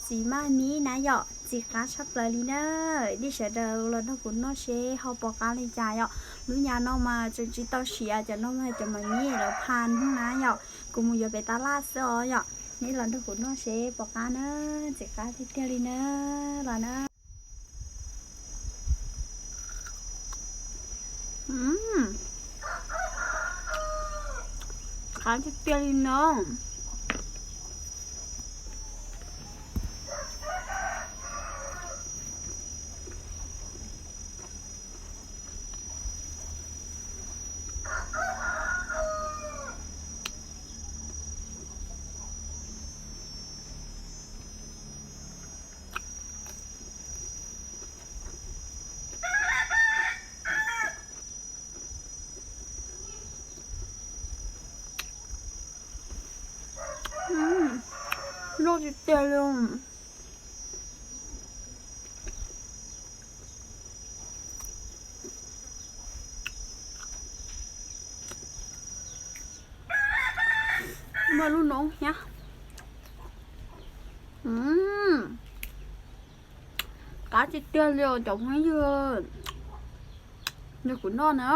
txiv maj mib na yom, txiv qab tshaj plaws li na. Nej sawv daws los nrog kuv noj seb ho pom qab li cas yom. Lub nyam no mas tseem tsis tau siav, cov no mas cov maj mib lawv pha hnub na yom. Kuv mus yuav pem tab laj xwb os yom. Nej los nrog kuv noj seb pom qab na, txiv qab tiag tiag li na, los na. Qab tiag tiag li no. Loj tiag tiag li. Muaj lub noob thiab. Qab tiag tiag li os cov phooj ywg, nrog kuv noj na.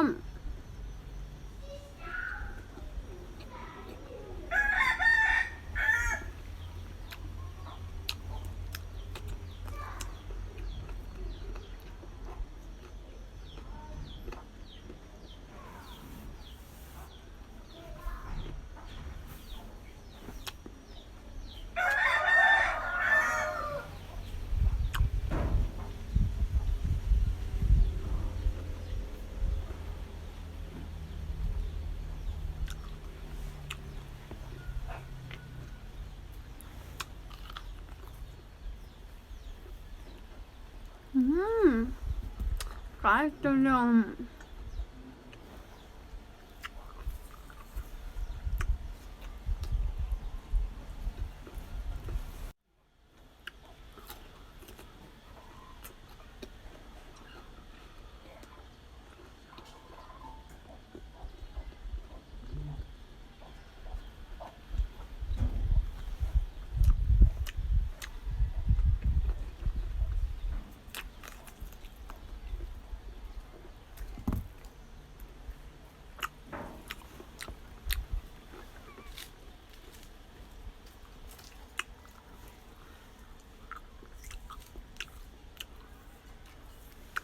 Qab tiag li.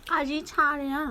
Qab zib tshaj li na.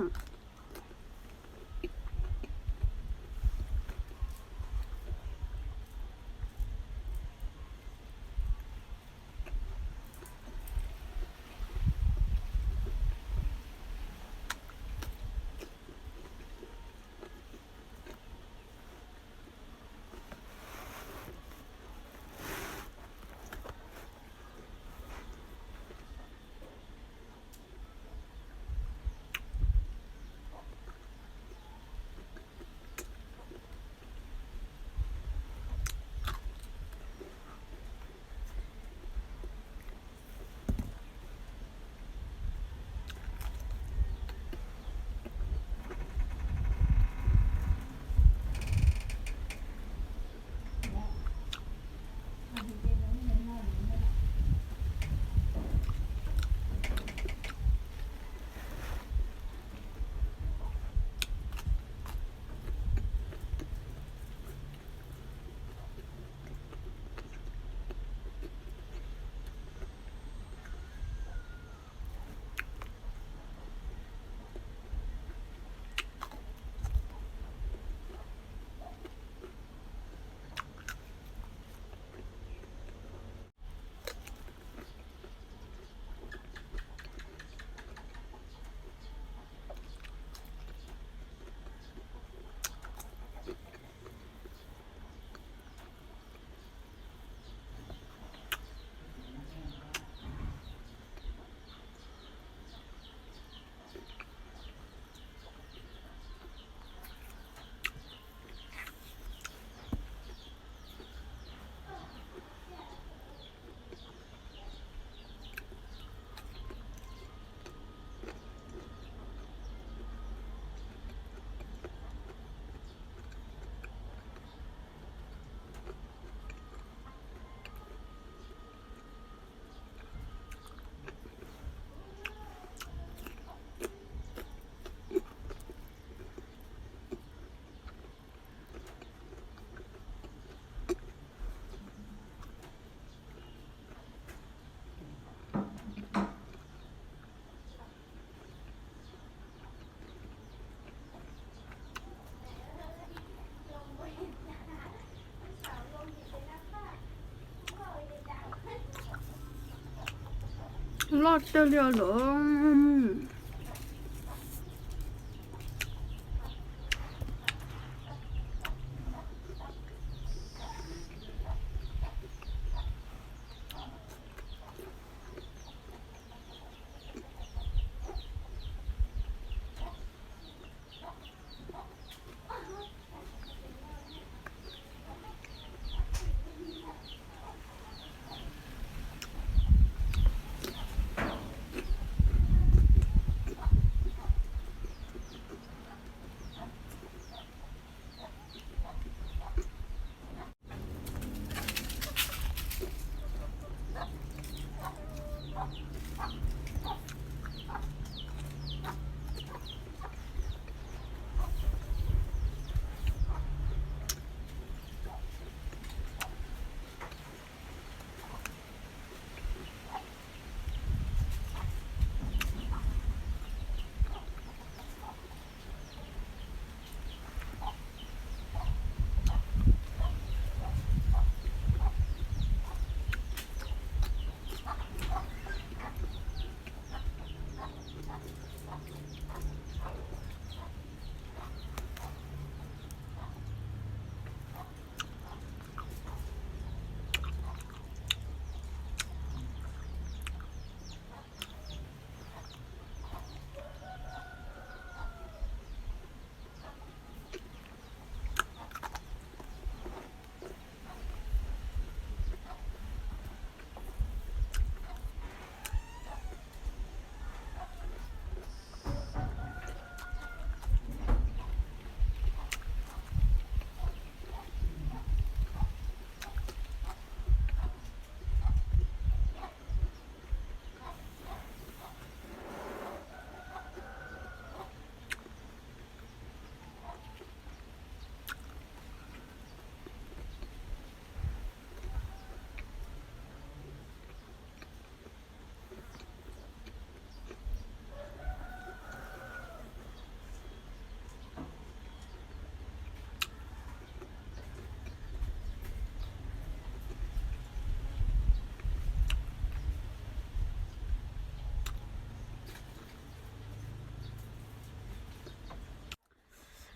Loj tiag li lawm.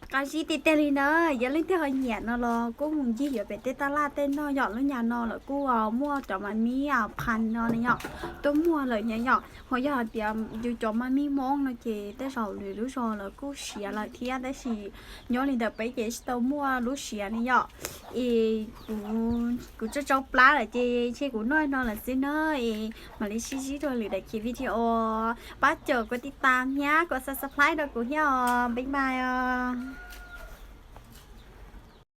Qab zib tiag tiag li na, yog leej twg ho nyiam no los kuj mus ncig yuav pem tej taj laj tej noj yom. Lub nyam no lawv kuj muaj cov ma mib phas no na yom, tuaj muag lawm nyam yom. Ho yog hais tias yus cov ma mib Hmoob no ces tej zaum lwm lub zos lawv kuj siav lawm thiab, tab sis nyob li ntawm peb ces tsis tau muaj lub siav ne yom. Es kuv, kuv tso tsau plab lawm ces ntshe kuv noj no lawm xwb na, es mam li sib ntsib rau lwm daim video. Pab caum kuv tiv tas thiab kuv subscribe rau kuv thiab os, bye bye os.